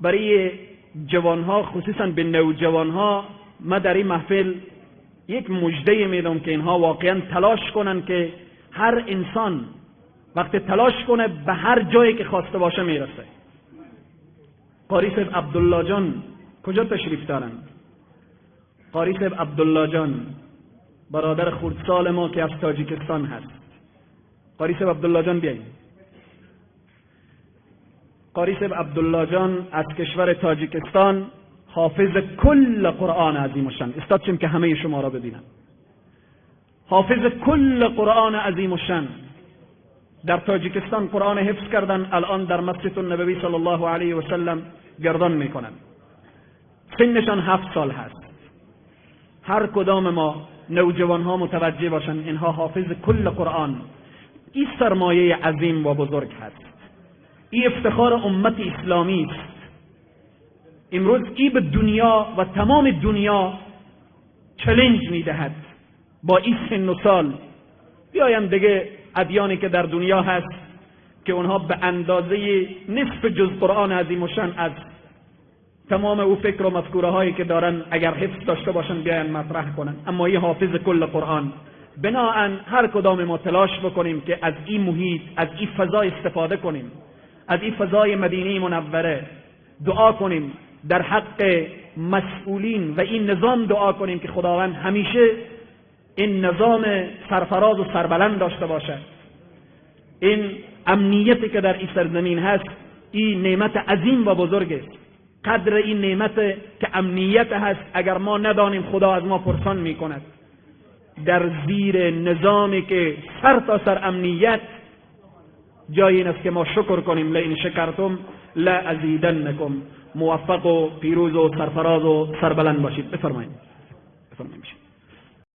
برای جوانها، خصوصا به نوجوانها، ما در این محفل یک مژده میدم که اینها واقعا تلاش کنن که هر انسان وقتی تلاش کنه به هر جایی که خواسته باشه میرسه. قاری صاحب عبدالله جان کجا تشریف دارن؟ قاری صاحب عبدالله جان برادر خردسال ما که از تاجیکستان هست. قاری صاحب عبدالله جان بیایید. قاری صاحب عبدالله جان از کشور تاجیکستان، حافظ کل قرآن عظیم الشان. استاد چیم که همه شما را ببینم. حافظ کل قرآن عظیم الشان، در تاجیکستان قرآن حفظ کردن، الان در مسجد النبوی صلی الله علیه و سلم گردان میکنن. سنشان 7 سال هست. هر کدام ما نوجوان ها متوجه باشن اینها حافظ کل قرآن. این سرمایه عظیم و بزرگ هست، این افتخار امت اسلامی است. امروز ای به دنیا و تمام دنیا چلنج میدهد با این سن و سال. بیایم دیگه ادیانی که در دنیا هست که اونها به اندازه نصف جز قرآن عظیم الشان از تمام او فکر و مفکوره هایی که دارن اگر حفظ داشته باشن بیاین مطرح کنن، اما این حافظ کل قرآن. بناهن هر کدام ما تلاش بکنیم که از این محیط، از این فضا استفاده کنیم، از این فضای مدینه منوره دعا کنیم در حق مسئولین و این نظام، دعا کنیم که خداوند همیشه این نظام سرفراز و سربلند داشته باشد. این امنیتی که در این سرزمین هست این نعمت عظیم و بزرگ است. قدر این نعمت که امنیت هست اگر ما ندانیم خدا از ما پرسان میکند. در زیر نظامی که سر تا سر امنیت، جای این است که ما شکر کنیم. لئن شکرتم لازیدنکم. موفق و پیروز و سرفراز و سربلند باشید. بفرمایید. بفرمایید.